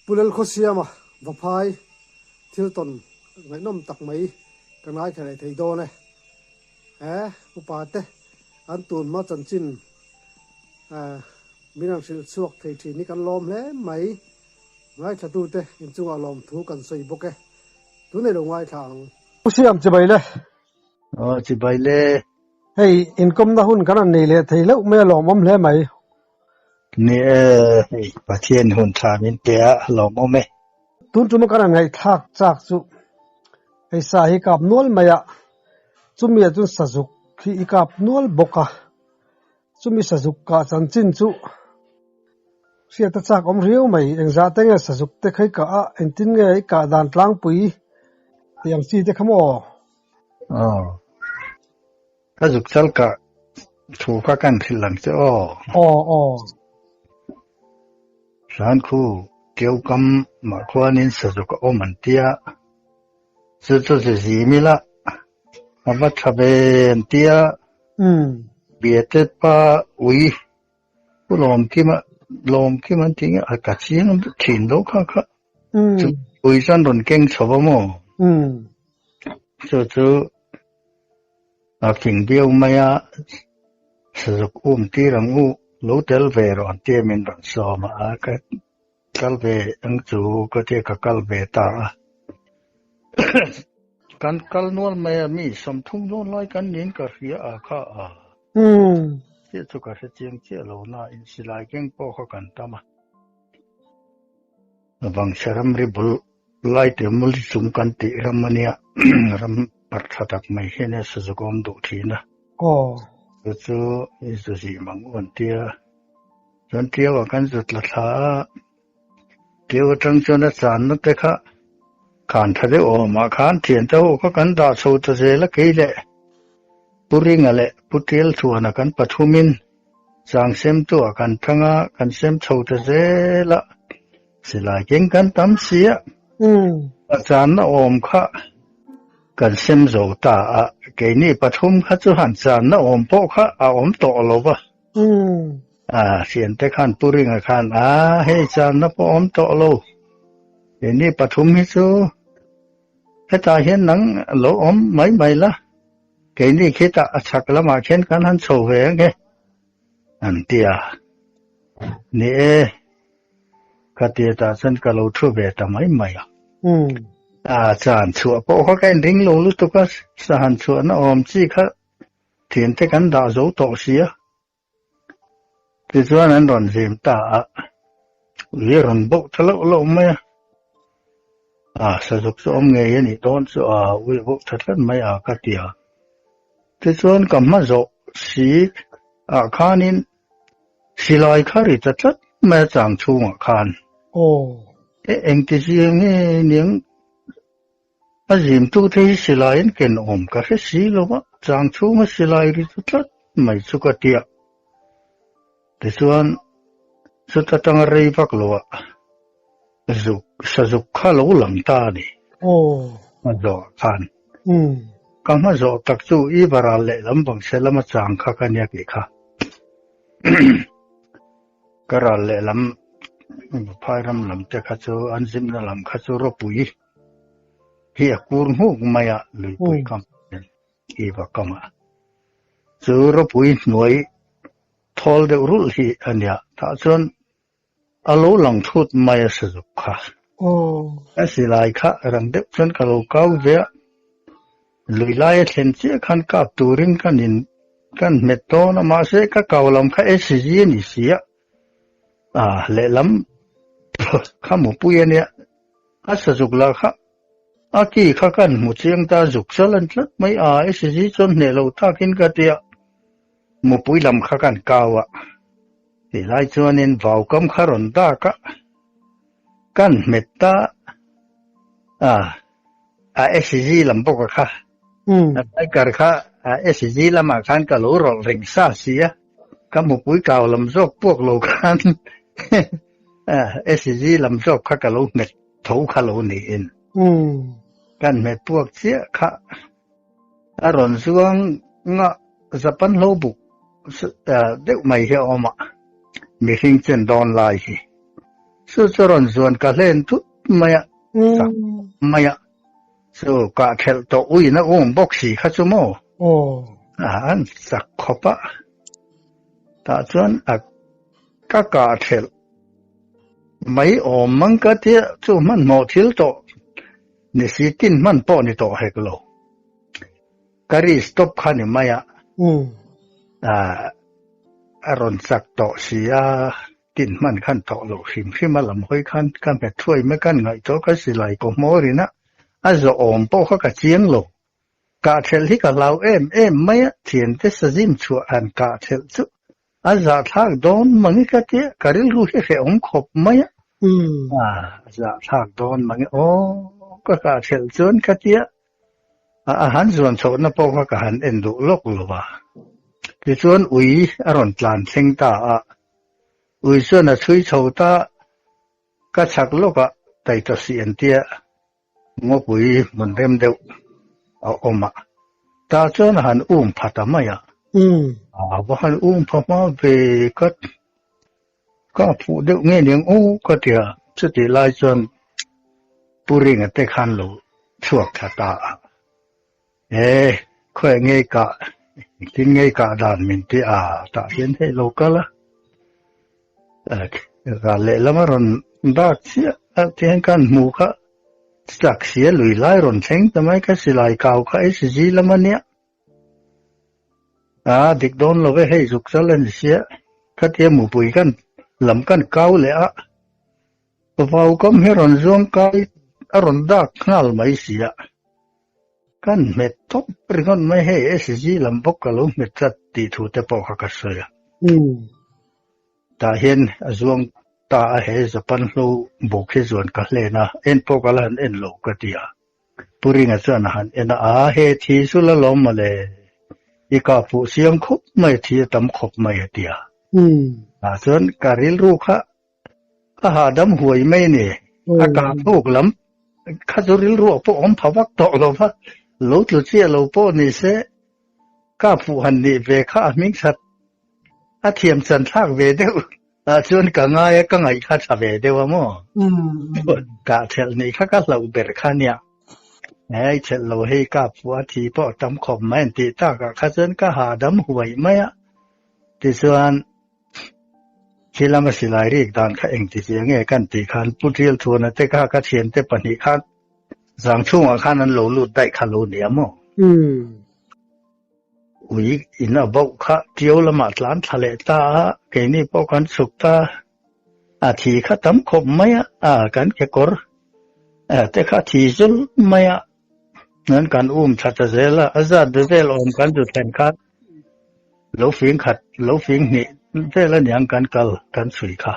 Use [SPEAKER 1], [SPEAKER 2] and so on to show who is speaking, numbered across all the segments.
[SPEAKER 1] Pu Lalkhawsiama Vaphai thil tawn ngaihnawm tak mai ka ngaithla leh thei dawn e. He upa te an tun hma chanchin min han hrilh chhuak thei thin hi kan lawm hle mai. Ngaithlatute inchungah lawmthu kan sawi bawk e. Tunei lo ngaithla ang. Pu Siam chibai le.
[SPEAKER 2] Aw chibai le.
[SPEAKER 1] Hei inkawmna hun kan han nei leh thei hleuh mai a lawmawm hle mai.
[SPEAKER 2] Ni e, hei Pathian hun tha min pe a, a lawmawm e.
[SPEAKER 1] Tun tuma kan han ngaihthlak chak chu hei sa hi kap nual mai a, chumi ah chuan sazuk hi i kap nual bawk a, chumi sazuk kah chanchin chu hriat a chak awm riau mai, engzah te nge sazuk te kha i kah a, engtin nge i kah dan tlangpui tih ang chi te kha maw?
[SPEAKER 2] Aw. Ka zuk chal kah thu kha kan hrilh ang che aw.
[SPEAKER 1] Aw aw.
[SPEAKER 2] Hlan khu keu kam mah khuanin sazuk a awm an tia. Chu chu zu zim ila a va tha ve an tia.
[SPEAKER 1] Umm.
[SPEAKER 2] Biate pa ui Pu Lawmkima Lawmkima an tih nge a ka chiang thin lo kha kha.
[SPEAKER 1] Umm.
[SPEAKER 2] Chu ui chuan rawn keng chho va maw?
[SPEAKER 1] Umm.
[SPEAKER 2] Chu chu a fing viau mai a, sazuk um tir ang u, lo tel ve rawh an tia min rawn sawm a, ka kal ve ang chu ka tia ka kal ve ta a. Kan kal nual mai a, mi 30 dawn lai kan niin ka hria a kha a. Chiah chu ka hre chiang chiah lo na, insilai keng pawh kha kan tam a. Vangchhe ramri bul lai te muli chung kan tih ram a nia, ram parh tha tak mai hian a sazuk awm duh thin a.
[SPEAKER 1] Aw.
[SPEAKER 2] Chu chu i zu zih mang u an tia. Chuan Tiau ah kan zu tla thla a, Tiau atang chuan a channa te kha khan tha deuh awm ah khan thiante ho kha kan dah chho ta zel a kei leh Pu Ringa leh Pu Tial Chhuana kan pathumin Chang semtu ah kan thang a, kan sem chho ta zel a, silai keng kan tam si a, a channa awm kha kan sem zo ta a, keini pathum kha chu han channa awm pawh kha a awm tawh lo va, a thiante khan Pu Ringa khan a hei channa pawh awm tawh lo, keini pathum hi chu hetah hian nang lo awm mai mai la. Keini khitah a chhak lamah khian kan han chho ve ang e, an ti a. Ni e, ka ti tah chuan ka lo thu ve ta mai mai a. A chan chhuah pawh kha ka inring lo lutuk a, sahan chhuahna awm chi kha thiante kan dah zo tawh si a. Tichuan an rawn zim ta a, ui a rawn bauh ta loh loh mai a. A sazuk chu awm ngei a nih dawn chu a, ui a bauh tha tlat mai a ka ti a. Tichuan ka hma zawh si ah khanin silai kha ri ta tlat mai a chang chhungah khan.
[SPEAKER 1] Aw.
[SPEAKER 2] E engti zia nge niang A zimtute hi silai an ken awm ka hre si lo a, chang chhunga silai ri chu tlat mai chu ka tia. Tichuan, chuta tanga rei vak lo ah zuk, sazuk kha lo lang ta a ni.
[SPEAKER 1] Aw.
[SPEAKER 2] A zawh ah khan. Ka hma zawh tak chu i varal lehlam vang se lama chang kha ka nia tih kha. Ka ral lehlam phai ram lam te kha chu an zimna lam kha chu ropui. Hi a kur nghuk mai a luipui kam i va kam a. Chu ropui hnuai thawl deuh rulh hi a nia. Tah chuan a lo lang thut mai a sazuk kha. A silai kha rang deuh chuan ka lo kau ve a. Lui lai a thlen chiah khan kap turin kan in kan hmet dawn a mahse ka kau lam kha SG a ni si a. Lehlam kha mupui a nia. A sazuk lah kha a ki kha kan hmu chiang ta zuk chal an tlat mai a, SG chuan hneh lo takin ka ti a, mupui lam kha kan kau a, tih lai chuanin vau kam kha rawn dak a, kan hmet ta a, a SG lam bawk a kha, a biker kha a SG lamah khan ka lo rawlh reng sa si a, ka mupui kau lam zawk puak lo khan SG lam zawk kha ka lo hmet tho kha lo niin. Kan hmet puak chiah kha a rawn zuang nga Japan hlo buk deuh mai hi a awm a, mihring chen dawn lai hi. Chu chu rawn zuan ka hlen tut mai a, chak mai a. Chu kah thelh tawh uina um bawk si kha chu maw? An chak khawp a. Tah chuan a ka kah thelh mai awm mang ka tia chu hmanhmawh thil tawh ni si tin hman pawh ni tawh hek lo. Ka ri stop kha ni mai a. A rawn chak tawh si a. Tin hman khan tawh loh hrim hrim a lam hawi khan ka hmet thuai mai kan ngaihtuah ka silai kaw hmawr in a, a zawh awm pawh kha ka chiang lo. Kah thelh hi ka hlau em em mai a, thiante sazim chhuah han kah thelh chu a zahthlak dawn mange ka tia, ka rilru hi hrehawm khawp mai a, a zahthlak dawn mange aw ka kah thelh chuan ka tia, a han zuan chhohna pawh kha ka han en duh lawk lo a. Tichuan ui a rawn tlan thleng ta a, Ui chuan a chhui chho ta, ka chhak lawkah Taitasi an tia ngawpui hmun rem deuh a awm a, tah chuan a han um pha ta mai a. A va han um pha hma ve ka ka phuh deuh nge niang aw ka ti a, chutih lai chuan Pu Ringa te khan lo chhuak thla ta a. E, khawiah ngei kah, engtin ngei kah dan min ti a, tah hian hei lo kal a. Ral lehlam a rawn dak chiah a, tihian kan hmu kha chak sia lui lai rawn thleng ta mai ka silai kau kha HG lam a nia. A dik dawn lo ve hei zuk chal a ni sia, khatia mupui kan lam kan kau leh a. Vau kam hi rawn zuang kai a rawn dak nghal mai sia. Kan hmet tawp ringawt mai hei SG lam bawk ka lo hmet tlat tih thu te pawh kha ka sawi a. Tah hian a zuang ta a he Japan hlo buk hi zuan ka hlen a, en pawh ka la han en lo ka ti a. Pu Ringa chuan a han en a, a he thi chu la lawm mawle, i kah fuh siam khawp mai thi a tam khawp mai a ti a. Tah chuan ka rilru kha A hahdam huai mai a ni. A kah phuk lam kha chu rilruah pawh awm pha vak tawh lo va, lo tlu chiah lo pawh ni se, ka phuh han nih ve kha a hming that a thiam chan thlak ve deuh ah chuan ka ngai a, ka ngaih kha tha ve deuh a maw? Kah thelh nih kha ka hlauh ber kha nia. Hei thelh lo hei ka phuh a thi pawh tam khawp mai an tih takah kha chuan ka hahdam huai mai a. Tichuan. Khi lama silai rik dan kha engti zia nge kan tih khan Pu Ṭialthuana te kha ka thiante pahnih khan zang chhungah khan an lo lut daih kha lo nia maw? Ui in a bauh kha Ṭiau lamah tlan thla leh ta a, keini pawh kan chhuk ta a, thi kha tam khawp mai a, a kan kekawr te kha thi zul mai a, nan kan um tha ta zel a, a zat ve vel awm kan zu thlen khan Lo fing khat, lo fing hnih vel a niang kan kal kan chhui kha.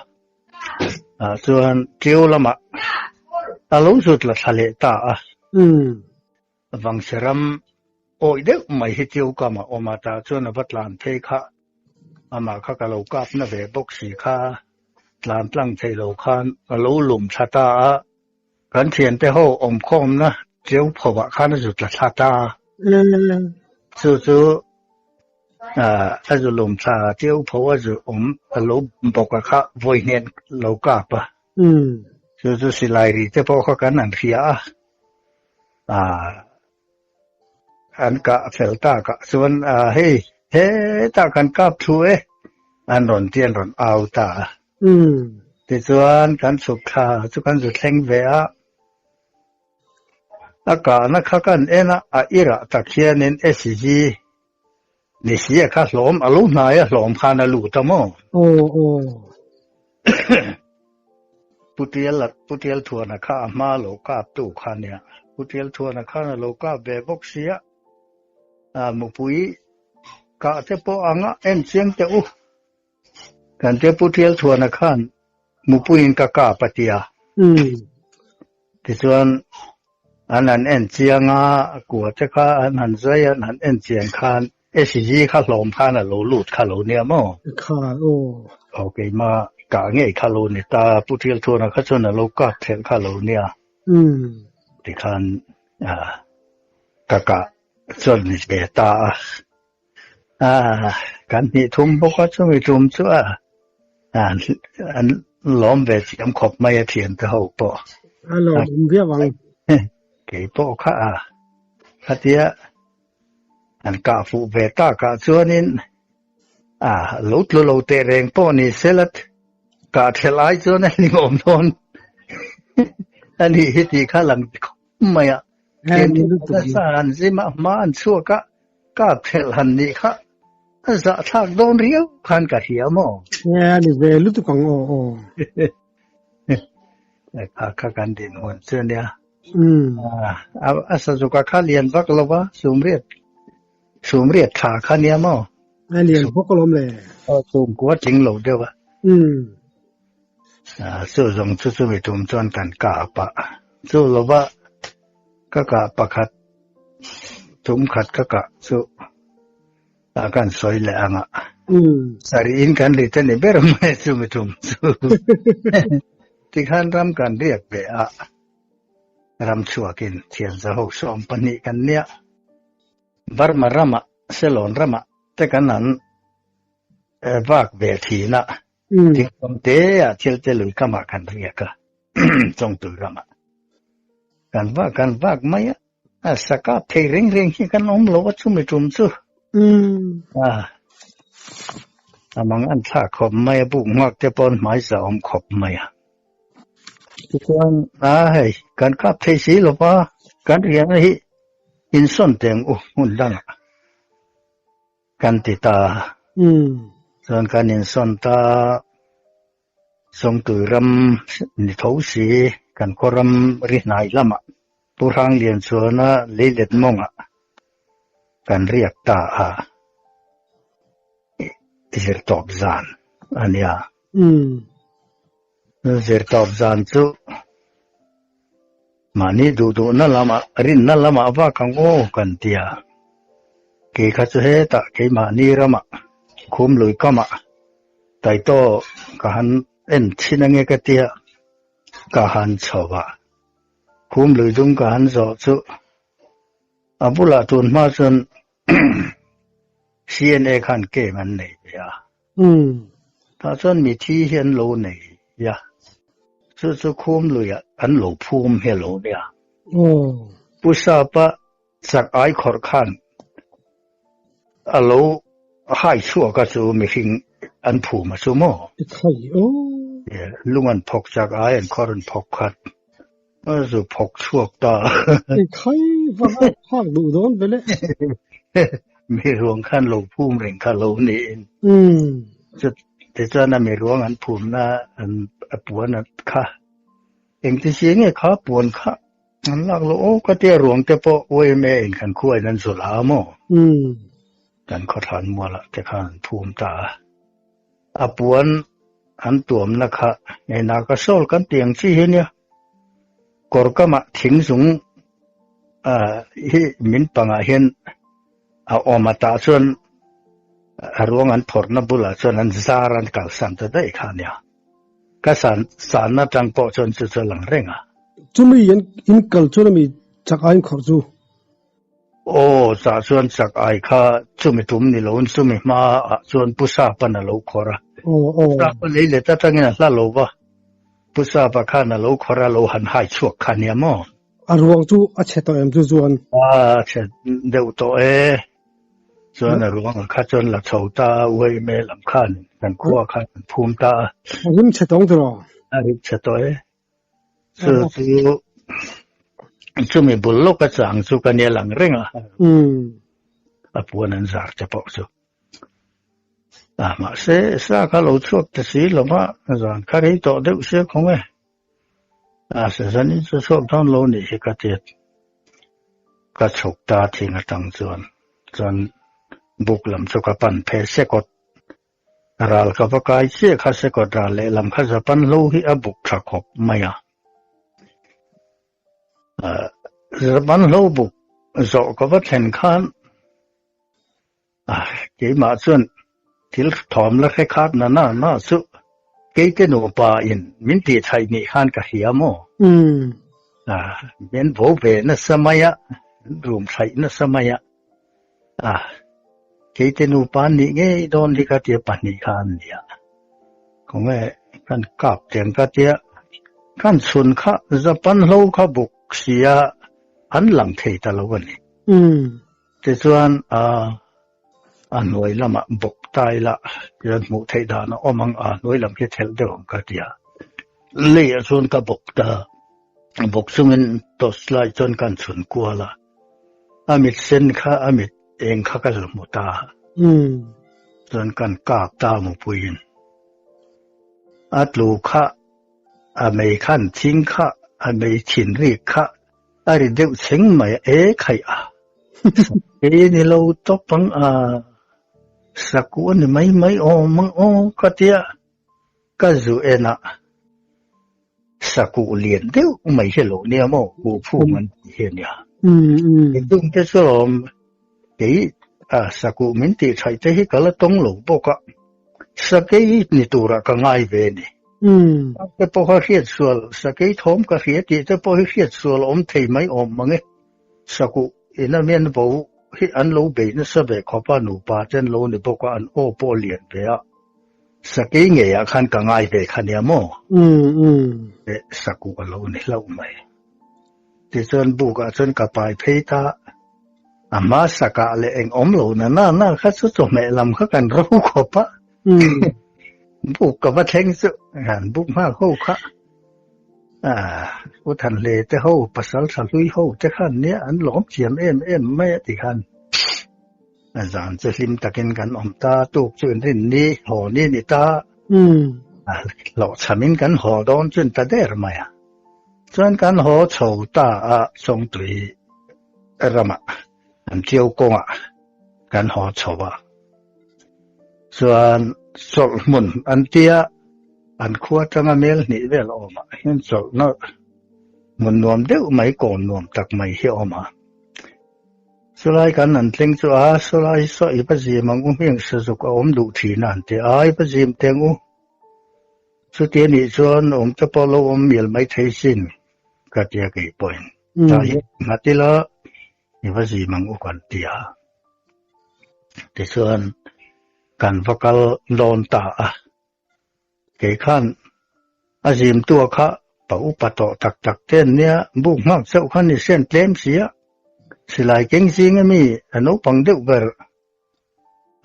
[SPEAKER 2] Ah chuan Ṭiau lamah a lo zut la thla leh ta a. Vangchhe ram awih deuh mai hi Ṭiau kamah awm a, tah chuan a va tlan phei kha. Amah kha ka lo kap na ve bawk si kha, tlan tlang thei lo khan a lo lum thla ta a. Kan thiante ho awmkhawmna Ṭiau phovah khan a zut la thla ta. Chu chu a zu lum thla Ṭiau pho a zu awm a lo bawk a kha vawi hnen lo kap a. Chu chu silai ri te pawh kha kan han hria a. An kah fel tak ah chuan hei hetah kan kap thu e an rawn ti an rawn au ta a. Tichuan kan chhuk thla chu kan zu thleng ve a, a kahna kha kan en a, a irah tak hianin SG ni si a kha hlawm a lo hnai a hlawm khan a lut a maw? Pu Tial Pu Tial Thuana kha a hma lo kap tu kha nia. Pu Tial Thuana khan a lo kap ve bawk sia. A mupui kah te pawh anga en chiang teh u. Kan tia Pu Tial Thuana khan mupuiin ka kap a tia. Tichuan an han en chiang a, a kua te kha an han zai a, an han en chian khan SG kha hlawm khan a lo lut kha lo nia maw?
[SPEAKER 1] Kha aw.
[SPEAKER 2] Aw keima kah ngei kha lo ni ta, Pu Tialthuana kha chuan a lo kap thelh kha lo nia. Tikhan ka kah chuan ni ve ta a. Kan hnih thum bawk a, chumi tum chu a an. lawm ve chiam khawp mai a thian te ho pawh.
[SPEAKER 1] A lawm awm viau ang.
[SPEAKER 2] Kei pawh kha a khatia an kah fuh ve takah chuanin a lo tlu lo teh reng pawh ni sela kah thelh ai chuan a hlimawm dawn a nih hi tih kha lang khawp mai a. Nasa an zim a, hma an chhuak a, kap thelh han nih kha a zahthlak dawn riau khan ka hria maw?
[SPEAKER 1] A ni ve lutuk ang aw aw.
[SPEAKER 2] Kha kha kan dinhmun chu a nia. A sazuka kha lian vak lo va, sumriat sumriat tha kha nia maw?
[SPEAKER 1] A lian bawk alawm le.
[SPEAKER 2] Chhungkua tling lo deuh a. Chu zawng chu chumi tum chuan kan kap a, chu lova ka kah pakhat tum khat ka kah chu ah kan sawi leh ang a, sarih in kan ri te ni ber mai chumi tum chu tikhan ram kan riak ve a, ram chhuakin thianzaho 12 kan nia, Burma ramah Ceylon ramah te kan han vak ve thin a. Thingkawm te ah thil te lui kamah kan riak a, Chawngtui ramah. Kan vak kan vak mai a, a sa kap thei reng reng hi kan awm lo a chumi tum chu. A mang an thlak khawp mai a, buk nghak te pawn hmaisa awm khawp mai a. Tichuan a hei kan kap thei si lo va, kan riahna hi insawn teng u hmun dangah. Kan ti ta. Chuan kan insawn ta Sawngtui ram ni tho si kan khaw ram ri hnai lamah Pu Hranglian chuana leilet mawngah kan riak ta a, zirtawp zan a nia. Zirtawp zan chu Mahni duh duhna lamah, rinna lamah vak ang aw kan ti a. Kei kha chu hetah keimahni ramah, khum lui kamah Taitaw ka han en thin ange ka tia, ka han chho a. Khum lui dung ka han zawh chu a bulah tun hma chuan CNA khan camp an nei ve a. Tah chuan mithi hi an lo nei a, chu chu khum luiah an lo phum hi a lo nia. Pu Sapa chak ai khawrh khan a lo hai chhuak a chu mihring an phum a chu maw? Lung an phawk chak ai an khawr an phawk khat a zu phawk chhuak ta.
[SPEAKER 1] Khai va phak duh dawn ve le.
[SPEAKER 2] Mi ruang khan lo phum reng kha lo niin. Tichuan a mi ruang an phumna an a puan a kha. Engti si nge kha puan kha an lak lo aw ka tia ruang te pawh YMA in kan khuain an zawlh a maw? Kan khawthlan mualah te khan an phum ta a. A puan an tuamna kha hei naka sawl kan tih ang chi hi nia. Kawr kamah thing zung hi min pangah hian a awm a tah chuan a ruang an phawrhna bulah chuan an zar an kalsan ta daih kha nia. Ka san sanna tang pawh chuan chu chu a lang reng a.
[SPEAKER 1] Chumi in kal chuan ami chak aiin khawrh chu.
[SPEAKER 2] Aw, chah chuan chak ai kha chumi tum ni loin chumi hma ah chuan Pu Sapan a lo khawrh a.
[SPEAKER 1] Aw, aw.
[SPEAKER 2] Sapa lei let atangin a hla lo va, Pu Sapa khan a lo khawrh a, lo han hai chhuak kha nia maw?
[SPEAKER 1] A ruang chu a chhe tawh em chu chuan?
[SPEAKER 2] A chhe deuh tawh e. Chuan a ruang kha chuan la chho ta a, uaime lam khan kan khua khan an phum ta a.
[SPEAKER 1] A rim chhe tawng tiraw?
[SPEAKER 2] A rim chhe tawh e. Chu chu chumi bul lawk a chang chu ka nia lang reng a. A puan an zar te pawh chu. A mahse sa kha lo chhuak ta si lo va, zan kha rei tawh deuh sia khawng e. A season in chu chhuak dawn lo nih hi ka ti. Ka chhuk ta thing atang chuan chuan buk lam chu ka pan phei sekawt. Ral ka va kai chiah kha sekawt ral lehlam kha Japan hlo hi a buk tha khawp mai a. Japan hlo buk zawh ka va thlen khan keimah chuan thil thawm la hre khat na na na chu keite nupa in min tih thaih nih khan ka hria maw? Min vo ve nasa mai a, rum thaih nasa mai a. A, keite nupa an nih ngei dawn hi ka tia pahnih kha an nia. Khawnge. Kan kap teng ka tia kan chhun kha Japan hlo kha buk sia an lang thei ta lo a ni. Tichuan a hnuai lamah bawk ta ila tichuan hmuh theih dan a awm ang a hnuai lam hi thelh deuh ang ka tia. Leiah chuan ka bawk ta bawk chungin torch light chuan kan chhun kual a, a mit sen kha a mit eng kha ka hmu ta a, chuan kan kap ta mupuiin a tlu kha a mei khan thing kha a mei thin rik kha a ri deuh chheng mai a, e khaih a, kei ni lo tawp ang a, sakuh a ni mai mai awm ang aw ka tia. Ka zu en a, sakuh lian deuh mai hi lo nia maw, kuhphum an tih hi a nia. Tung te chu lawm, kei a sakuh min tih thaih te hi ka la tawng lo bawk a, sakei ni turah ka ngai ve a ni. Te pawh kha hriat sual, sakei thawm ka hria tih te pawh hi hriat sual awm thei mai awm mang e. Sakuh ina mian vo hi an lo bei nasa ve khawp a, nupa te an lo ni bawk a, an aw pawh a lian ve a. Sakei ngeiah khan ka ngai ve kha nia maw? Eh, sakuh a lo ni hlauh mai. Tichuan bukah chuan ka pai phei ta. A hma sakah leh eng awm lo na na na kha chu chawhmeh lam kha kan ro khawp a. Buk ka va thleng chu han buk nghal ho kha. Ah, U Thanhle te ho, pasal tha hlui ho te khan nia an lawm thiam em em mai a ti khan. A zan chu hlim takin kan awm ta, tuk chu inrin ni, haw ni ni ta. A hlawhchhamin kan haw dawn chu in ta der mai a. Chuan kan haw chho ta a, Chawngtui ramah, an Tiau kawngah kan haw chho a. Chuan chawlh hmun an tia, an khua atanga mel hnih vel awmah hian chawlhna hmun nuam deuh mai, kawn nuam tak mai hi a awm a. Chulai kan an thleng chu a, Chulai saw i va zim ang u hming sazuk a awm duh thin a an ti a, i va zim teng u. Chuti a nih chuan awm te pawh lo awm mial mai thei sin ka tia kei pawhin. Tah hian nghat ila i va zim ang u kan ti a. Tichuan kan va kal dawn ta a. Kei khan a zimtua kha pa upa tawh tak tak te an nia, buk nghak chauh khan i hriat tlem si a, silai keng zing ami a naupang deuh ber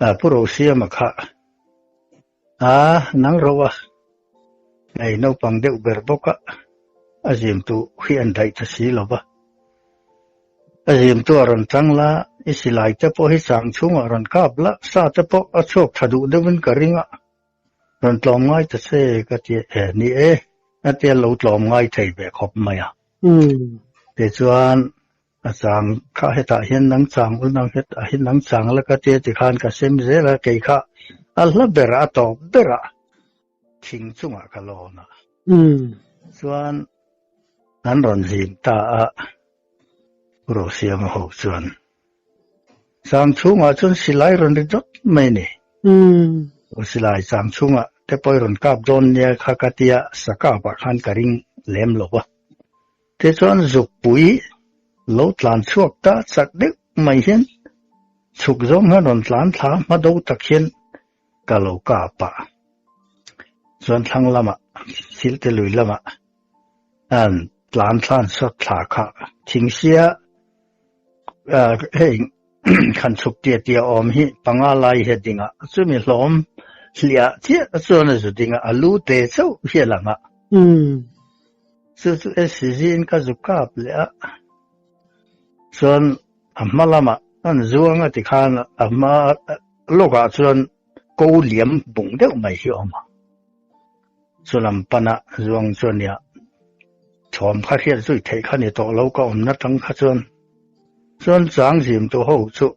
[SPEAKER 2] a Pu Rosiama kha a nang ro a, hei naupang deuh ber bawk a, a zimtu hi an daih ta si lo va. A zimtu a rawn tang la, i silai te pawh hi chang chhungah rawn kap la, sa te pawh a chhuak tha duh deuhin ka ring a. Rawn tlawm ngai ta che ka ti e, ni e, a tia lo tlawm ngai thei ve khawp mai a. Tichuan a chang kha hetah hian nang chang ul nang hetah hian nang chang la ka tia tikhan ka sem zel a, kei kha a hla berah a tawp berah thing chungah ka lawn a. Chuan an rawn zim ta a, Rosiama ho chuan Chang chhungah chuan silai rawn ri dawt mai a ni. Silai chang chhungah te pawh i rawn kap dawn nia kha ka tia sa kapah khan ka ring lem lo va. Tichuan zukpui lo tlan chhuak ta chak deuh mai hian chhuk zawng hian rawn tlan thla hma do tak hian ka lo kap a. Chuan thlang lamah Silte lui lamah an tlan thlan sawt thla kha thingsia hei khan chhuk tia tia awm hi panga lai hi a ding a, chumi hlawm hliah chiah chuan a zu ding a, a lu te chauh hi a lang a. Chu chu SCG in ka zu kap leh a, chuan a hma lamah an zuang a tikhan a hma lawkah chuan ko liam bung deuh mai hi a awm a. Chu lam pana zuang chu a nia. Thawm kha hriat zui theih kha ni tawh lo ka awmna tang kha chuan chuan chang zim tu ho chu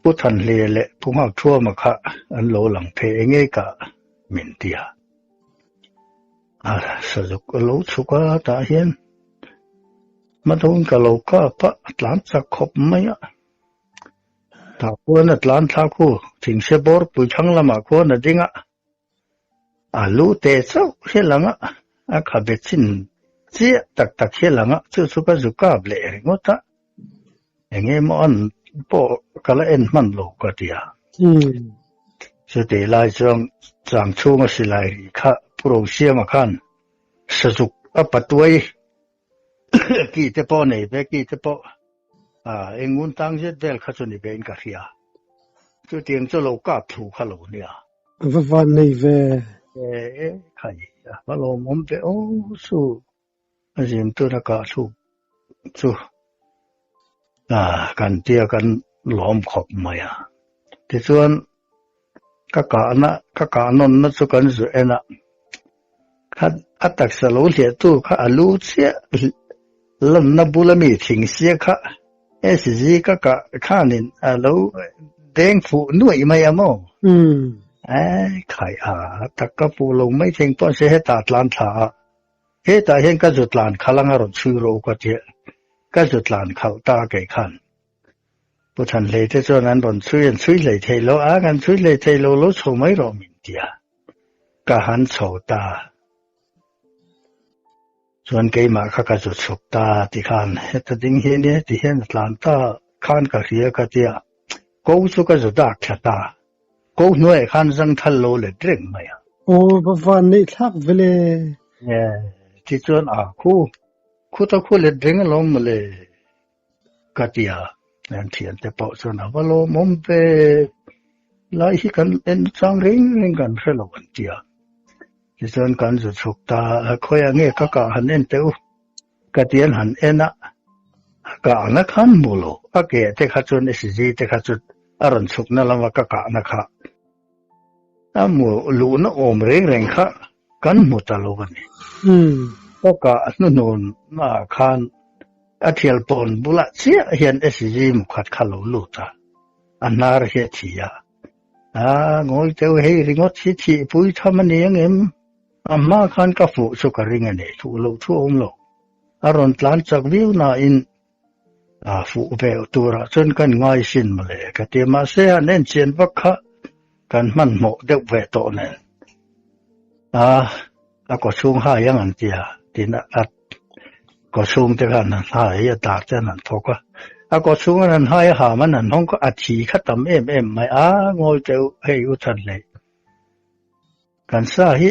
[SPEAKER 2] Pu Thanhle leh Pu Nghakṭhuama kha an lo lang thei eng nge ka min ti a. A sazuk a lo chhuk a tah hian hma dawhin ka lo kap a, a tlan chak khawp mai a. Tah khuan a tlan thla khu thingse bawr pui thlang lamah khuan a ding a. A lu te chauh hi a lang a, a khabe chin chiah tak tak hi a lang a, chu chu ka zu kap leh ringawt a, eng emaw an pawh ka la en hman lo ka ti a. Chutih lai chuan Chang chhunga silai ri kha Pu Rosiama khan sazuk a patuai ki te pawh nei ve, ki te pawh eng ngun tang zet vel kha chu ni ve in ka hria. Chutiang chu lo kap thu kha lo nia.
[SPEAKER 1] Va van nei ve.
[SPEAKER 2] E khai a va lawmawm ve aw chu. A zim tuna kah thluk chu kan tia kan lawm khawp mai a. Tichuan ka kahna ka kah nawnna chu kan zu en a, kha a taksa lo hliahtu kha a lu chiah lanna bula mi thing sia kha SG ka kah khanin a lo deng fuh nuaih mai a maw? Khai a tak ka fuh lo mai theng pawh se hetah tlan thla a. Hetah hian ka zu tlan khalh anga rawn chhui rawh u ka ti a, ka zu tlan khalh ta kei khan. Pu Thanhlei te chuan an rawn chhui an chhui hlei thei lo a, kan chhui hlei thei lo lo chho mai rawh min ti a, ka han chho ta. Chuan keimah kha ka zu chhuk ta ti khan heta ding hi ania ti hian a tlan ta khan ka hria ka ti a, ko chu ka zu dak thla ta. Ko hnuaiah khan zang thal lo let reng mai a.
[SPEAKER 1] Aw, va van neih thlak vele.
[SPEAKER 2] Tichuan a khu, khuta khu let reng alawm mawle ka ti a. An thiante pawh chuan a va lawmawm ve, lai hi kan en chang reng reng kan hre lo an ti a. Tichuan kan zu chhuk ta a, khawiah nge ka kah han en teh u ka ti an han en a, a kahna khan hmu lo, a ke te kha chuan SG te kha chu a rawn chhukna lama ka kahna kha a hmu luhna awm reng reng kha kan hmu ta lo a ni. Ka kah hnuhnun naah khan a thial pawn bulah chiah hian SG mukhat kha lo lut a, a hnar hi a thi a. A ngawi teuh hei ringawt hi thihpui tham a ni ang em? A hma khan ka fuh chu ka ring a ni, thuh loh thu a awm lo. A rawn tlan chak viau nain a fuh ve turah chuan kan ngai sin mawle ka ti a, mahse han en chian vak kha kan hmanhmawh deuh ve tawh nen a a kaw chhung hai ang an ti a, tin a kaw chhung te khan an hai a dar te an han thawk a, a kaw chhung an han hai a ham an han hawng kha a thi kha tam em em mai a, ngawi teuh hei u chhan hlei. Kan sa hi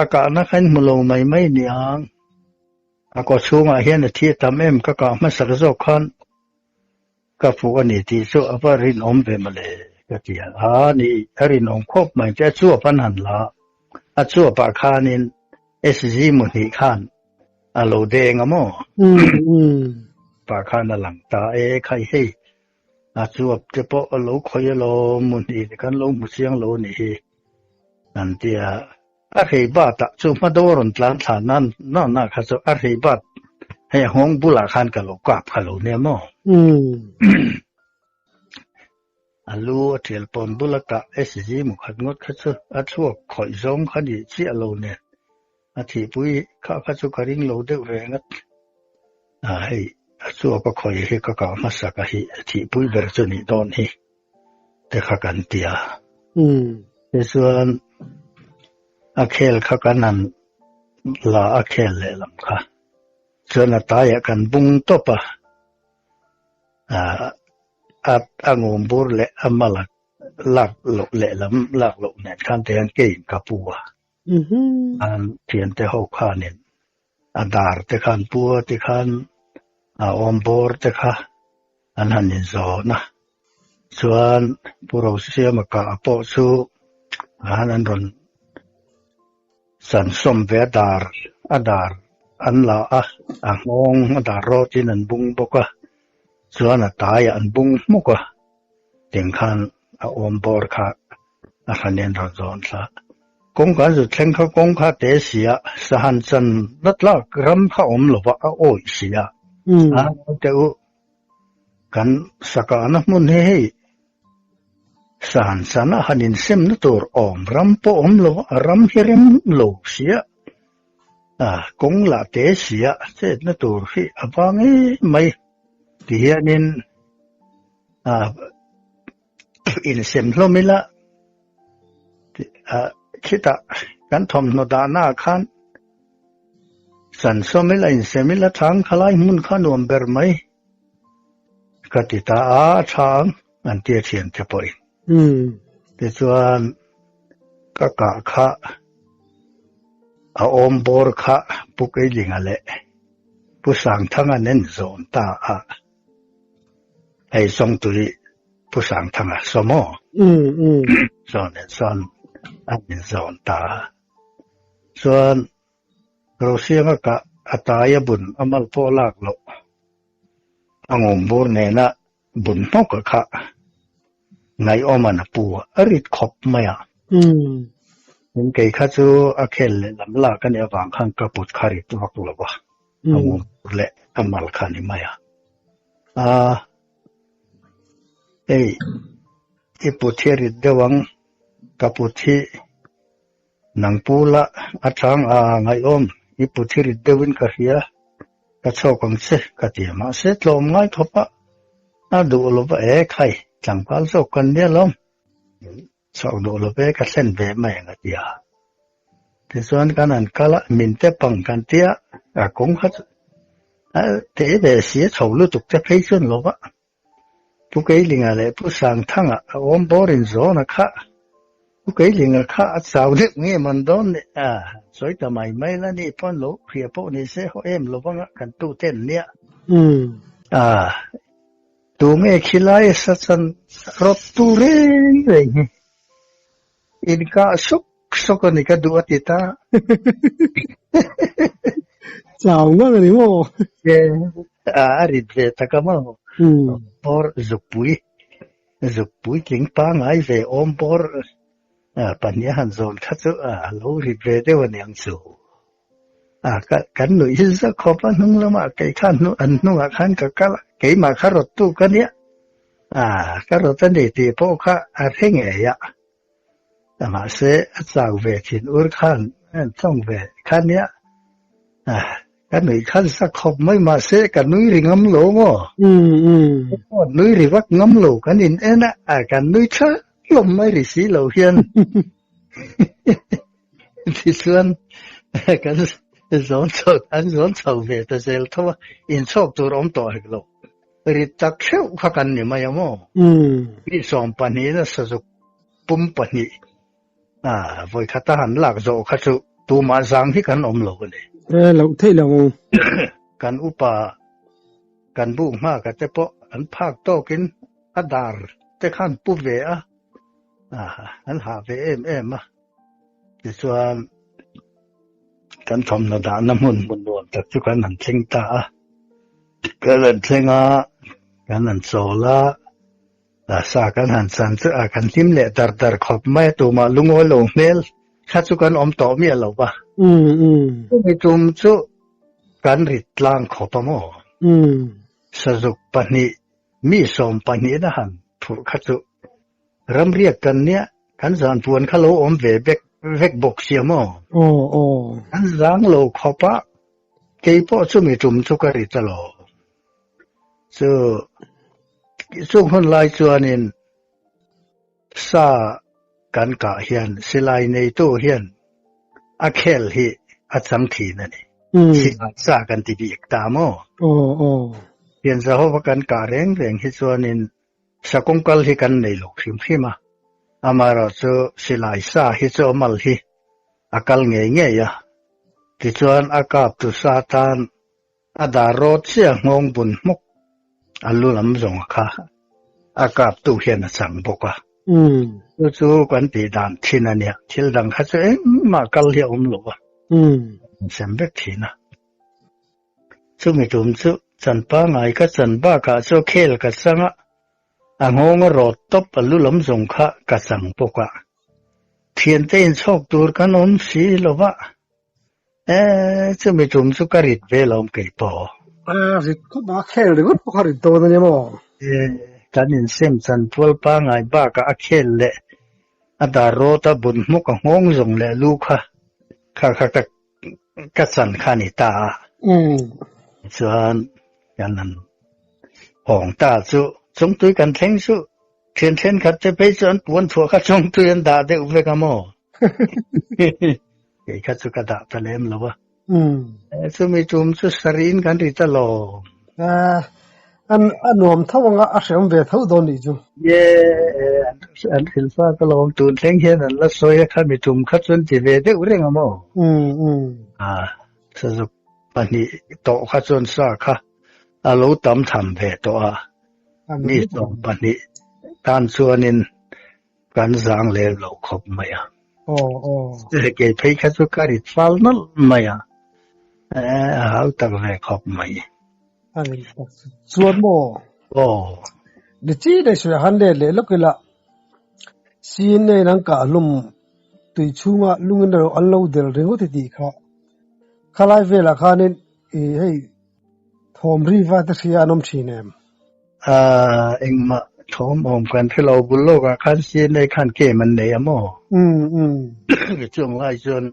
[SPEAKER 2] a kahna kha in hmu lo mai mai niang. A kaw chhungah hian a thi a tam em ka kah hmasak zawk khan ka fuh a ni tih chu a va rinawm ve mawle ka ti a. A ni, a rinawm khawp mai che a chuap an han la a, a chuapah khanin SG muhnih khan a lo deng a maw? Pah khan a lang ta e khai hei A chuap te pawh a lo khawih alawm muhnih te kan lo hmu chiang lo a nih hi an ti a. A hrei bat ah chu hma deuh a rawn tlan thla nan na na kha chu a hrei bat hei a nghawng bulah khan ka lo kap kha lo nia maw. A lu a thial pawn bula kah SG mukhat ngawt kha chu a thluak khawih zawng kha nih chiah lo nen A thihpui kha kha chu ka ring lo deuh reng a, a hei a chuak a khawi hi ka kah hmasak a hi a thihpui ber chu nih dawn hi te kha kan ti a. Tichuan a khel kha kan han la a khel lehlam kha chuan a taiah kan bung tawp a, a a ngum bur leh a mal a lak loh lehlam lak loh nen khan te hian keiin ka pu a. An thiante ho khanin a dar te khan pua te khan a awm bawr te kha an han inzawn a, chuan Pu Rosiama kah pawh chu han an rawn chansawm ve a dar a dar an la a, a nghawng a dar rawtin an bung bawk a, chuan a taiah an bung hmuk a, tiang khan a awm bawr kha a hran in rawn zawn thla. Kawng kan zut thleng kha kawng kha te si a, sahan chan la tlak ram kha awm lo va a awih si a. A te u kan sakahna hmun hi hei sahan chan a han insemna tur awm ram pawh awm lo va, a ram hi rem lo si a, a kawng lah te si a chetna tur hi a vang em mai ti hianin a Insem hlawm ila khitah kan thawmhnaw dahna ah khan chansawm ila insem ila thang khalai hmun kha nuam ber mai ka ti ta a, a tha ang an tia thian te pawhin. Tichuan. Ka kah kha a awm bawr kha Pu Keilinga leh Pu Sangthanga nen zawn ta a, hei Sawngtui Pu Sangthanga saw maw? Saw nen sawn an inzawn ta a. Chuan Rosianga kah a tai a bun a mal pawh lak loh a ngawm bur nena bun hnawka kha Ngaihawman a pu a rit khawp mai a. Tin kei kha chu a khel leh lam lak a nih avang khan ka put kha rit vak lo va, a ngawm bur leh a mal kha a ni mai a. A, hei i put hi a rit deuh ang, ka put hi Nang pu la a chang a ngaihawm i pu thi rit deuhin ka hria, ka chhawk ang che ka ti a, mahse tlawm ngai khawp a, a duh lo va e khai, tlangval zawk kan nia lawm, chhawk duh lo ve ka thlen ve mai ang a ti a. Tichuan kan han kal a, min te pang kan ti a, a kawng kha chu a teh ve si a chho lutuk te phei chuan lo va. Pu Keilinga leh Pu Sangthanga a awm bawrin zawna kha Pu Keilinga kha a chau deuh nge man dawn ni a, sawi ta mai mai la ni pawn lo hria pawh ni se haw em lo vanga kan tu ten nia. A, tu nge khilai sa chan rawt tu reng reng hi inkah suk suk a ni ka duh a ti ta.
[SPEAKER 1] Chau ngang a ni maw?
[SPEAKER 2] A rit ve tak a maw? Bawr zukpui, zukpui tling pangai ve awm bawr pahnih a han zawn kha chu a lo rit ve deuh a niang chu. Kan nuih hi za khawp a hnung lamah kei khan an hnungah khan ka kal a, keimah kha rawttu ka nia. Ka rawt a ni tih pawh kha a hre ngei a. Mahse a chau ve thin ur khan a en tawng ve kha nia. Ka nui khan sa khawp mai mahse ka nui ri ngam lo maw? Nui ri vak ngam lo kan in en a, kan nui tha hlawm mai ri si lo hian. Tichuan kan zawn chho an zawn chho ve ta zel tho a, inchhawk tur awm tawh hek lo. Rit tak theuh kha kan ni mai a maw? Mi 12 na sazuk pum pahnih a vawi khata han lak zawh kha chu tumah zang hi kan awm lo a ni.
[SPEAKER 1] E loh theih lo ang.
[SPEAKER 2] Kan upa kan buk hma ka te pawh an phak tawkin a dar te khan pu ve a, an hah ve em em a. Tichuan kan thawmhnaw dahna hmun hmun nuam tak chu kan han thleng ta a. Kan han thleng a, kan han chawl a, sa kan han chan chu a kan hlim leh dar dar khawp mai a, tumah lungawi lo hmel kha chu kan awm tawh miah lo va. Chumi tum chu kan rit tlang khawp a maw? Sazuk pahnih, mi 12 na han phurh kha chu Ramriak kan nia, kan zan puan kha lo awm ve vek vek bawk sia maw?
[SPEAKER 1] Aw aw.
[SPEAKER 2] Kan zang lo khawp a, kei pawh chumi tum chu ka ri ta lo. Chu chung hun lai chuanin sa kan kah hian silai neitu hian a khel hi a chang thin a ni. Silai sa kan ti bik ta maw?
[SPEAKER 1] Aw aw.
[SPEAKER 2] Pian zahova kan kah reng reng hi chuanin Sa kawngkal hi kan nei lo hrim hrim a, amaherawhchu silai sa hi chu a mal hi a kal ngei ngei a, tichuan a kap tu sa tan a dar rawt chiah nghawng bun hmawk a lu lam zawng kha a kap tu hian a chang bawk a. Chu chu kan tih dan thin a nia, thil dang kha chu engmah kal hi a awm lo a, an sem vek thin a. Chumi tum chu chan pangai ka chan bakah chu khel ka chang a, a nghawng a rawt tawp a lu lam zawng kha ka chang bawk a. Thiante inchhawk tur kan awm si lo va, e chumi tum chu ka rit ve lo kei pawh.
[SPEAKER 1] A rit khawp a, khel ringawt pawh kha rit dawn a nia maw?
[SPEAKER 2] E, kan insem chan pual pangai bakah a khel leh a dar rawt a bun hmawk a nghawng zawng leh lu kha kha kha ka Ka chan kha ni ta a. Chuan kan han hawng ta chu chungtui kan thleng chu thian thenkhat te phei chu an puan chhuah kha chungtui an dah deuh vek a maw? Kei kha chu ka dah ta lem lo a. Chumi tum chu sariin kan ri ta lo.
[SPEAKER 1] An a nuam tho anga a hreawm ve tho dawn nih chu.
[SPEAKER 2] Ye an hrilh fak alawm tun thleng hian an la sawi a khami tum kha chuan ti ve deuh reng a maw?
[SPEAKER 1] Umm umm.
[SPEAKER 2] A sazuk pahnih tawh kha chuan sa kha a lo tam tham ve tawh a, mi 12 tan chuanin kan zang lem lo khawp mai a.
[SPEAKER 1] Aw aw.
[SPEAKER 2] Kei phei kha chu ka rit fal nawlh mai a, a hau tak ve khawp mai.
[SPEAKER 1] A rit tak chu chuan maw?
[SPEAKER 2] Aw.
[SPEAKER 1] Ni chi daih sawi a han let leh lawk ila, CNA in an kah hlum tui chhunga lungin an lo del ringawt i tih kha. Khalai velah khanin i hei Thawm riva te hria an awm thin em?
[SPEAKER 2] Aaa, engmah thawm awm kan hre lo bul lawkah khan CNA khan game an nei a maw?
[SPEAKER 1] Umm umm.
[SPEAKER 2] Chung lai chuan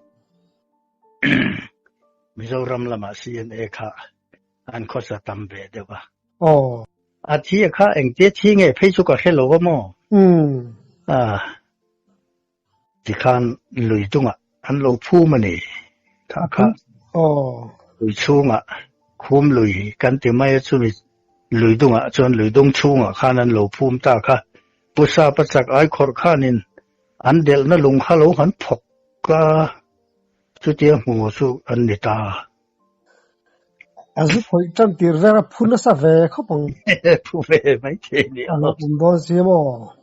[SPEAKER 2] Mizoram lamah CNA kha an khawsa tam ve deuh a.
[SPEAKER 1] Aw.
[SPEAKER 2] A thi a kha engtia thi nge phei chu ka hre lo a maw?
[SPEAKER 1] Umm.
[SPEAKER 2] Aa. Tikhan lui dungah an lo phum a ni. Kha kha lui chhungah khum lui kan ti mai a, chumi lui dungah chuan lui dung chhungah khan an lo phum ta kha. Pu Sapa chak ai khawrh khanin an delhna lung kha lo han phawk a, chutia hmu chu an ni ta.
[SPEAKER 1] A zu khawih tan tir vel a phu nasa ve khawp ang.
[SPEAKER 2] Phu ve mai thei ni
[SPEAKER 1] a. A awm dawn si maw?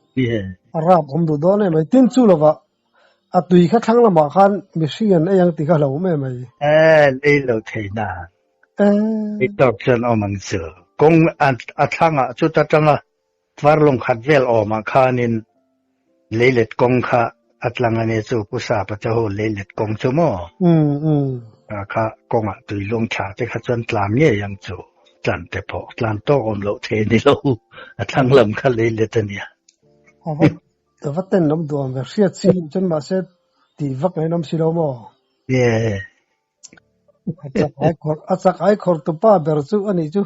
[SPEAKER 1] A rap awm duh dawn em mai. Tin chu lovah a tui kha thlang lamah khan mihring an ei ang tih kha hlauhawm em mai.
[SPEAKER 2] Ei lo thei na. Ei tawk chuan awm ang chu. Kawng a thlangah chuta tanga Varlawng khat vel awmah khanin leilet kawng kha a tlang a nia chu Pu Sapa te ho leilet kawng chu maw? Kha kha kawngah tuilung thla te kha chuan tlan ngei ang chu tlan te pawh tlan tawk awm loh thei a ni lo a thlang lam kha leilet a nia.
[SPEAKER 1] A va a va ten awm duh ang ve hriat si loh chuan mahse tih vak ngaih nawm si lo maw?
[SPEAKER 2] Yeah.
[SPEAKER 1] A chak ai khawrh a chak ai khawrh tupa ber chu a nih chu.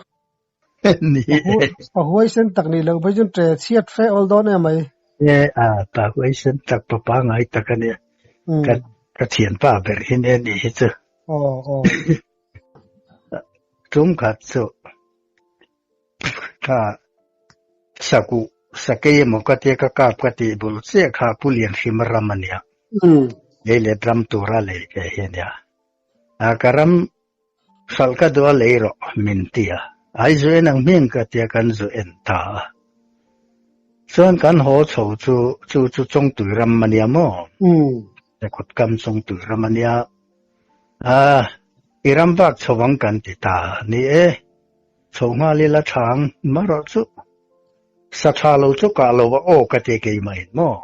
[SPEAKER 1] Pa huaisen tak nih loh phei chuan ṭe chhiat fe awl dawn em mai.
[SPEAKER 2] E a, pa huaisen tak pa pangai tak a nia. Ka ka thianpa ber hi nia nih hi chu.
[SPEAKER 1] Aw aw.
[SPEAKER 2] Tum khat chu ka sakuh sakei emaw ka tia ka kap ka tih bul chiah kha Pu Lianhrima ram a nia. Lei let ram tura lei ve hi a nia. A ka ram Hralh ka duh a lei rawh min ti a, ai zu en ang hming ka tia kan zu en ta a. Chuan kan haw chho chu chu chu Chawngtui ram a nia maw? He kut kam Chawngtui ram a nia. A, i ram vak chho ang kan ti ta a ni e. Chho nghal ila tha ang marawh chu sa tha lo chu kah lo a aw ka ti keimah in maw?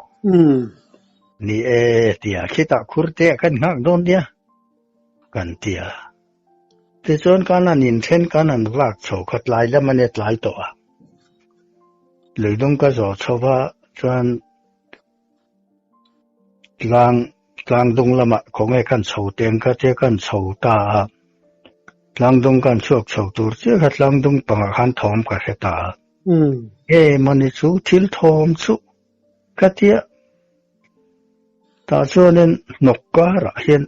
[SPEAKER 2] Ni e tia khitah khur te ah kan nghak dawn nia. Kan ti a. Tichuan kan han inthen kan han vak chho kha tlai lam a nia tlai tawh a. Luidung ka zawh chho va chuan tlang tlang dung lamah khawnge kan chho teng kha tia kan chho ta a. Tlang dung kan chhuak chho tur chiah kha tlang dung pangah khan thawm ka hre ta a. Nge mawni chu thil thawm chu ka tia. Tah chuanin hnawk karah hian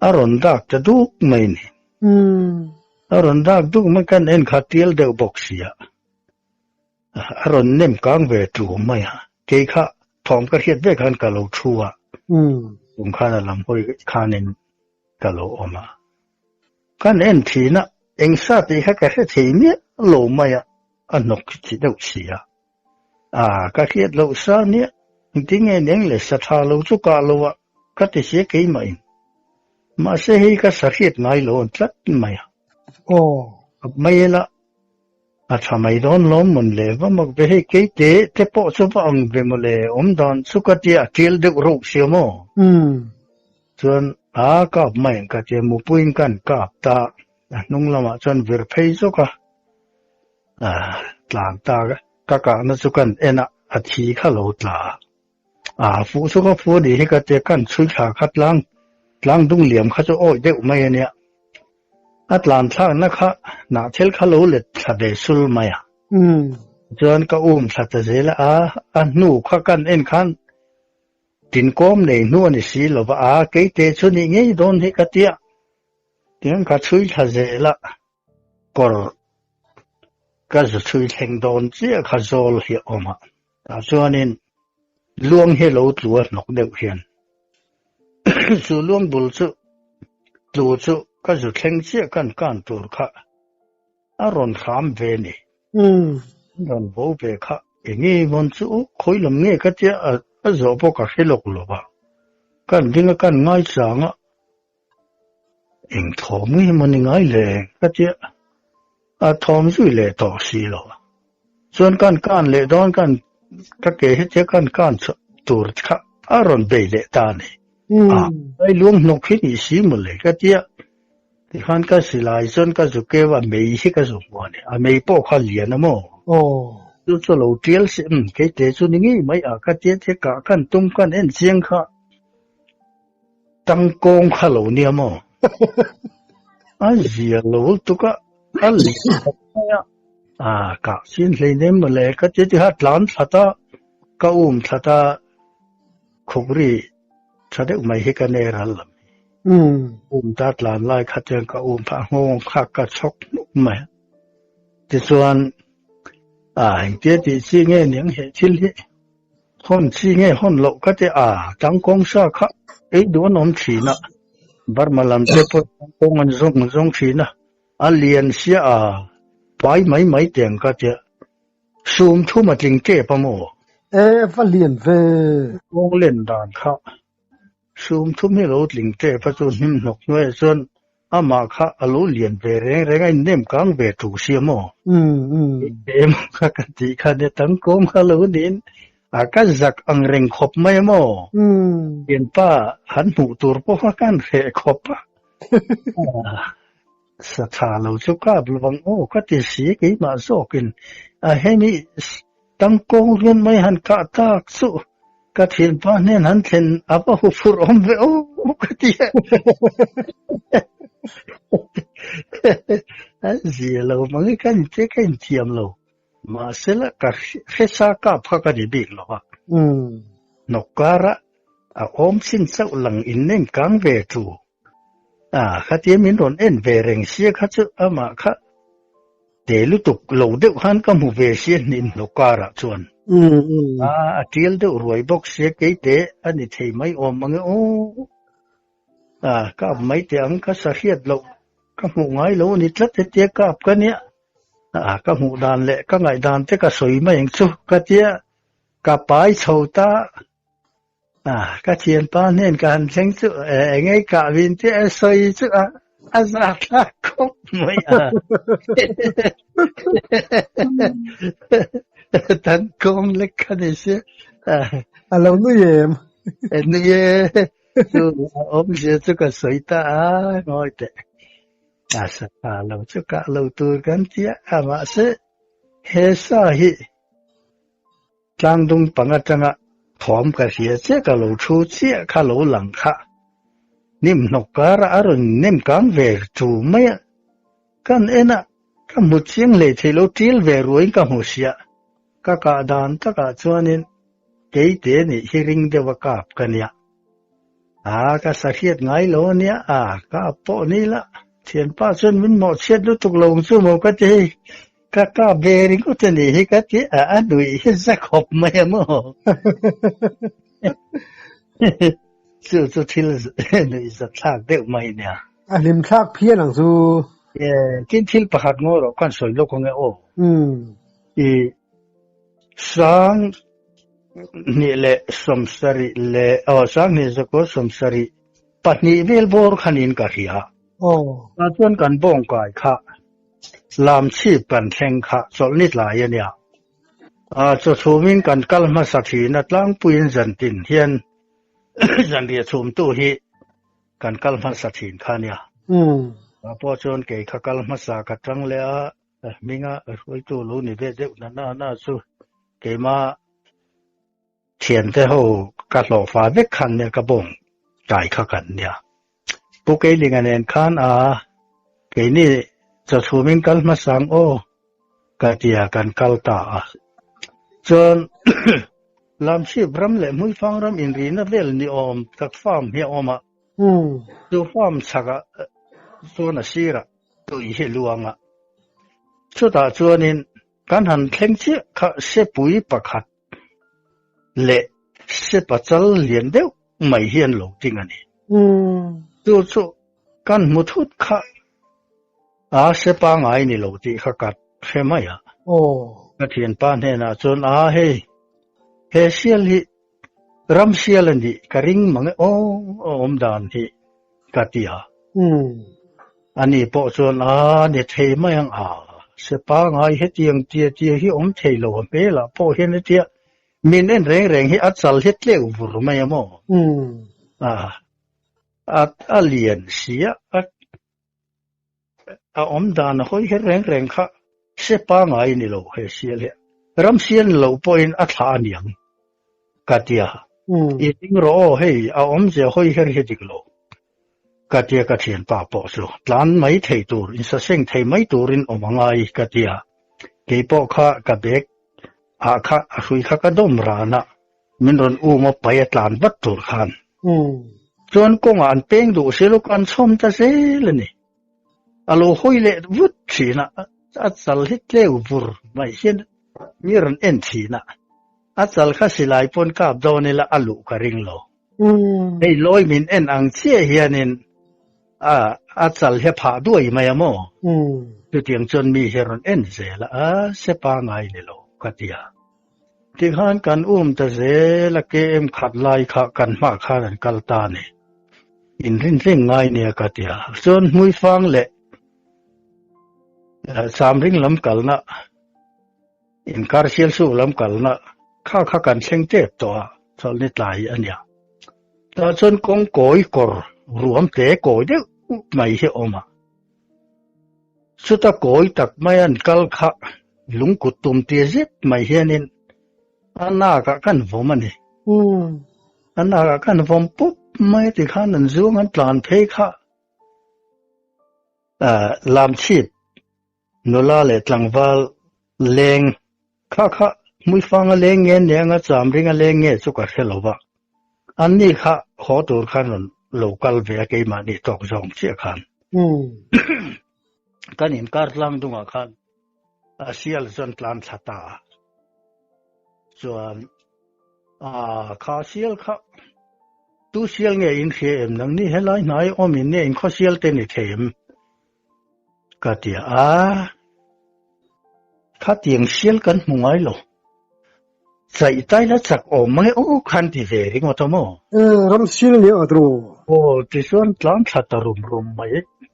[SPEAKER 2] a rawn dak ta duk mai ni. A rawn dak duk mai kan en kha tial deuh bawk sia. A rawn nem kang ve tu mai a. Kei kha thawm ka hriat vek khan ka lo thu a. Tum khan a lam hawi khanin ka lo awm a. Kan en thin a, eng sa tih kha ka hre thei miah lo mai a, a hnawk chi deuh sia. A, ka hriat loh sa nia, engtin nge neng le sa tha lo chu kah lo a, ka ti sia keimah in. Mahse hei ka sa hriat ngai lo an tlat mai a.
[SPEAKER 1] Aw.
[SPEAKER 2] Mai ela, a tha mai dawn lawm mawn le, va mak ve hei kei te te pawh chu va ang ve maw le, awm dan chu ka tia a tial deuh reuh sia maw?
[SPEAKER 1] Umm.
[SPEAKER 2] Chuan a kap mai ang ka tia, mupuiin kan kap ta, a hnung lamah chuan vir phei zawk a. Tlan ta ka kahna chu kan en a, a thi kha lo tla a. A fuh chu ka fu anih hi ka tia kan chhui thla kha tlang tlang dung liam kha chu awih deuh mai a nia. A tlan thlakna kha hnah thil kha lo let thla ve sul mai a. Chuan ka um thla ta zel a, a hnu kha kan en khan tinkawm nei hnu a ni si lo va, a keite chu nih ngei dawn hi ka tia. Tiang ka chhui thla zel a. Kawr ka zu chhui thleng dawn chiah kha zawl hi a awm a, tah chuanin luang hi lo tlu a hnawk deuh hian chu luang bul chu tlu chu ka zu thleng chiah kan kan tur kha a rawn hram ve ni. Rawn bo ve kha enge mawn chu khawi lam nge ka tia a zawh pawh ka hre lawk lo va, kan ding a kan ngaichang a. Eng thawm nge maw ni ngai le ka tia a thawm zui leh tawh si lo a. Chuan kan kan leh dawn kan ka ke hi tia kan kan tur kha a rawn bei leh ta a ni. A ai luang hnawk hi ni si maw le ka tia tikhan ka silai chuan ka zu keu a mei hi ka zu hmu a ni. A mei pawh kha lian a maw? Chu chu lo tial si umm kei te chu ni ngei mai a ka tia tia kah kan tum kan en chiang kha. Tangkawng kha lo nia maw? A zia lo lutuk a, a leh khawp mai a. A kah chin hleinem maw le ka ti tiha tlan thlat a, ka um thlat a, khukri tha deuh mai hi ka nei ral lam hi. Um ta tlan lai kha chuan ka um phah nghawng kha ka chhawk hnuk mai a. Tichuan, a engtia tih chi nge niang he thil hi? Hawn chi nge hawn loh ka ti a, tangkawng sa kha ei duh an awm thin a, Burma lam te pawh tangkawng an zawng zawng thin a, a lian sia a, pai mai mai teh ang ka ti a, sum thum a tling tep a maw?
[SPEAKER 1] E va lian ve.
[SPEAKER 2] Kawng len dan kha sum thum hi lo tling tep a chu hnim hnawk hnuaiah chuan Amah kha a lo lian ve reng reng a, innem kang ve thu sia maw? Em kha ka tih kha nia tangkawm kha lo niin a ka zak ang reng khawp mai a maw? Thianpa han hmuh tur pawh kha kan hreh khawp a. Sa tha lo chu kap lo ang aw ka ti si keimah zawkin a hemi Tangkawng rian mai han kah tak chu ka thianpa hnen han thlen a va hu phurh awm ve aw ka ti a. An zia lo mang i ka inte ka inthiam lo. Mahse la ka hresa kap kha ka ni bik lo a. Hnawk kara a awm chin chauh lang innem kang ve thu. A khatia min rawn en ve reng sia kha chu amah kha te lutuk lo deuh khan ka hmu ve sia hnin hnawk karah chuan. A a tial deuh ruai bawk sia kei te a ni thei mai awm ang e aw. A kap mai teh ang ka sa hriat loh ka hmuh ngai lo a ni tlat hetia kap ka nia. A ka hmuh dan leh ka ngaih dan te ka sawi mai ang chu ka tia ka pai chho ta. A, ka thianpa hnen ka han thleng chu engei kah vin te a sawi chu a a za thlak khawp mai a. Tan kawng lek kha ni sia.
[SPEAKER 1] A lo nui em?
[SPEAKER 2] Nui e, chu a awmzia chu ka sawi ta a, ngawi teh. A sa tha lo chu kah lo tur kan tia a, mahse he sa hi Tlangdung pang atanga thawm ka hria chiah ka lo thu chiah kha lo lang kha. Hnim hnawk karah a rawn nem kang ve chu mai a, kan en a, ka hmu chiang hlei thei lo ṭil ve ruaiin ka hmu sia. Ka kah dan takah chuanin keite nih hi ring deuh a kap ka nia. A, ka sa hriat ngai lo a nia, a, kap pawh ni la, thianpa chuan min mawhchhiat lutuk lo ang chu maw ka ti hei. Ka kap ve ringawt a nih hi ka ti a, a nuih hi za khawp mai a maw? Chu chu thil nuih za thlak deuh mai nia.
[SPEAKER 1] A hlim thlak phian ang chu.
[SPEAKER 2] Tin thil pakhat ngaw rawh kan sawi lawk ang e aw. I sang hnih leh sawmsarih leh aw sang hnih zakua sawmsarih pahnih vel bawr khanin ka hria. Tah chuan kan bawngkai kha. Lam chhip kan thleng kha chawlhni tlai a nia. A chaw chhumin kan kal hmasa thin a, tlangpuiin zantin hian zanriah chhumtu hi kan kal hmasa thin kha a nia. A pawh chuan kei kha kal hmasa ka tang leh a, hminga hruaitu lo ni ve deuh na na na chu keima thiante ho ka hlawhfa vek khan nia ka bawng tlai kha kan nia. Pu Keilinga nen khan a, keini chawchhumin kal hmasang aw ka tia kan kal ta a. Chuan Lamchhip ram leh Hmuifang ram inrihna vel ni awm tak farm hi a awm a. Chu farm chhakah chuan a sirah tui hi luang a. Chutah chuanin kan han thleng chiah kha sepui pakhat leh sepachal lian deuh mai hi an lo ding a ni. Chu chu kan hmu thut kha a sepa ngai ni lo tih kha ka hre mai a. Ka thianpa hnenah chuan a hei he sial hi ram sial a nih ka ring mang e aw a awm dan hi ka ti a. Ani pawh chuan a ni thei mai ang a sepa ngai hetiang tia tia hi awm thei lo a hmelah pawh hian hetia min en reng reng hi a chal hi tleuh vur mai a maw? A a lian si a a awm dan a hawi her reng reng kha se pangai ni lo he sial hi ram sial ni lo pawhin a thlah a niang ka tia i ding rawh aw hei a awmzia hawi her hi dik lo ka tia ka thianpa pawh chu tlan mai thei tur insaseng thei mai turin awm a ngai ka tia keipawh kha ka bag ah kha a hrui kha ka dawm ran a min rawn um a pai a tlan vat tur khan chuan kawngah an peng duh si lo kan chhawm ta zel a ni. A lo hawi leh vut thin a, a chal hi tleu vur mai hian mi rawn en thin a, a chal kha silai pawn kap dawn ila a luh ka ring lo. Hei lawi min en ang chiah hianin a a chal hi a phah duai mai a maw? Chutiang chuan mi hi rawn en zel a, a se pangai ni lo ka ti a. Tikhan kan um ta zel a KM khat lai kha kan hmah khan an kal ta a ni. Inrin reng ngai nia ka ti a. Chuan Hmuifang leh Chamring lam kalna inkar Sialsuk lam kalna kha kha kan thleng tep tawh a, chawlhni tlai a nia. Tah chuan kawng kawi kawr ruam te kawi deuh mai hi a awm a. Chuta kawi tak mai an kal kha lungkut tum tir zet mai hianin a nakah kan vawm a ni. A nakah kan vawm pup mai a tikhan an zuang an tlan phei kha Lamchhip nula leh tlangval leng kha kha Hmuifanga leng nge nia anga Chamringa leng nge chu ka hre lo va. Anni kha haw tur khan rawn lo kal ve a keimahni tawk zawng chiah khan. Kan inkar tlang dungah khan a sial chuan tlan thla ta a. Chuan a kha sial kha tu sial nge in hria em nangni helai hnai awm in nge in khaw sial te ni thei em? Ka ti a, khatiang sial kan hmu ngai lo. Chaih tai la chak awm mai aw khan ti ve ringawt a maw?
[SPEAKER 1] Ram sial nia a draw.
[SPEAKER 2] Aw tichuan tlang thla ta rum rum mai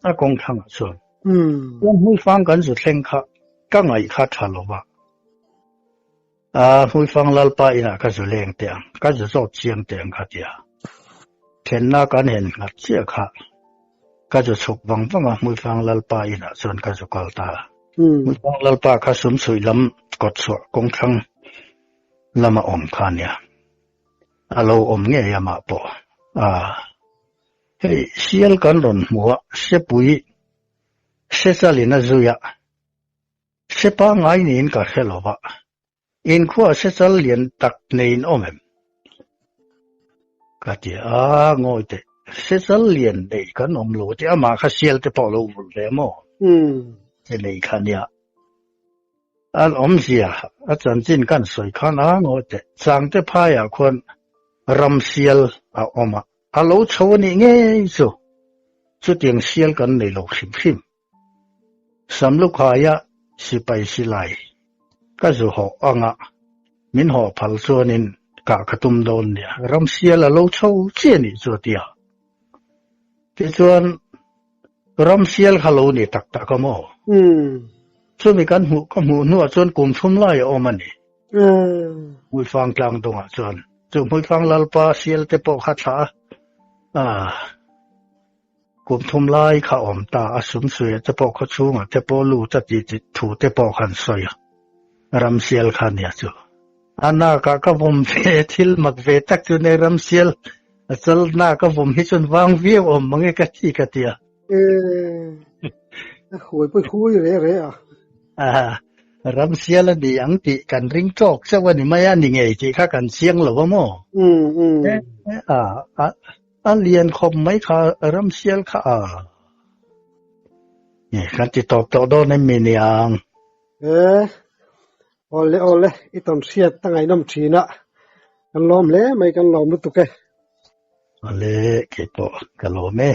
[SPEAKER 2] a kawng thlangah chuan. Chuan hmuifang kan zu thleng kha ka ngaih kha tha lo va. A Hmuifang Lalpa inah ka zu leng teh ang, ka zu zawt chiang teh ang kha tia. Thenna kan hen nghat chiah kha ka zu chhuk vang vang a, Hmuifang Lalpa inah chuan ka zu kal ta a. Hmuifang Lalpa kha sumchhuih lam kawtchhuah kawngthlang lama awm kha nia. A lo awm ngei amah pawh. A, hei sial kan rawn hmu a, sepui sechalin a zui a. Se pangngai niin ka hre lo va, inkhua se chal lian tak neiin awm em? Ka ti a, ngawi teh, se chal lian nei kan awm lo tih amah kha sial te pawh lo vulh ve maw? Se nei kha nia. An awmzia a chanchin kan sawi khan a, ngawi teh, Changte phaiah khuan ram sial a awm a, a lo chho a nih ngei chu, chutiang sial kan nei lo hrim hrim. Samlukhaia sipai silai ka zu hawh anga min hawh phal chuanin kah ka tum dawn nia, ramsial a lo chho chiah nih chu a ti a. Tichuan ramsial kha lo ni tak tak a maw? Chumi kan hmuh ka hmuh hnuah chuan kum thum lai a awm a ni. Hmuifang tlang dawngah chuan chu Hmuifang Lalpa sial te pawh kha thlah a, Kum thum lai kha awm ta a, sumsuia te pawh khaw chhungah te pawh lut a tih thu te pawh khan sawi a, Ramsial kha nia chu. A nakah ka vawm ve, thil mak ve tak chu nei Ramsial a chal naka vawm hi chuan vang viau awm mange ka ti ka ti a.
[SPEAKER 1] E, a huai pawi hui re re a.
[SPEAKER 2] A, Ramsial a ni ang tih kan ring tawk chauh a ni mai a, ni ngei tih kha kan chiang lo a maw? A, a. A lian khawp mai kha ramsial kha a. Nge kan ti tawp tawh dawn em mi niang?
[SPEAKER 1] E, awle awle, i tawn hriat a ngaihnawm thin a, kan lawm hle mai, kan lawm lutuk e.
[SPEAKER 2] Awle, keipawh ka lawm e.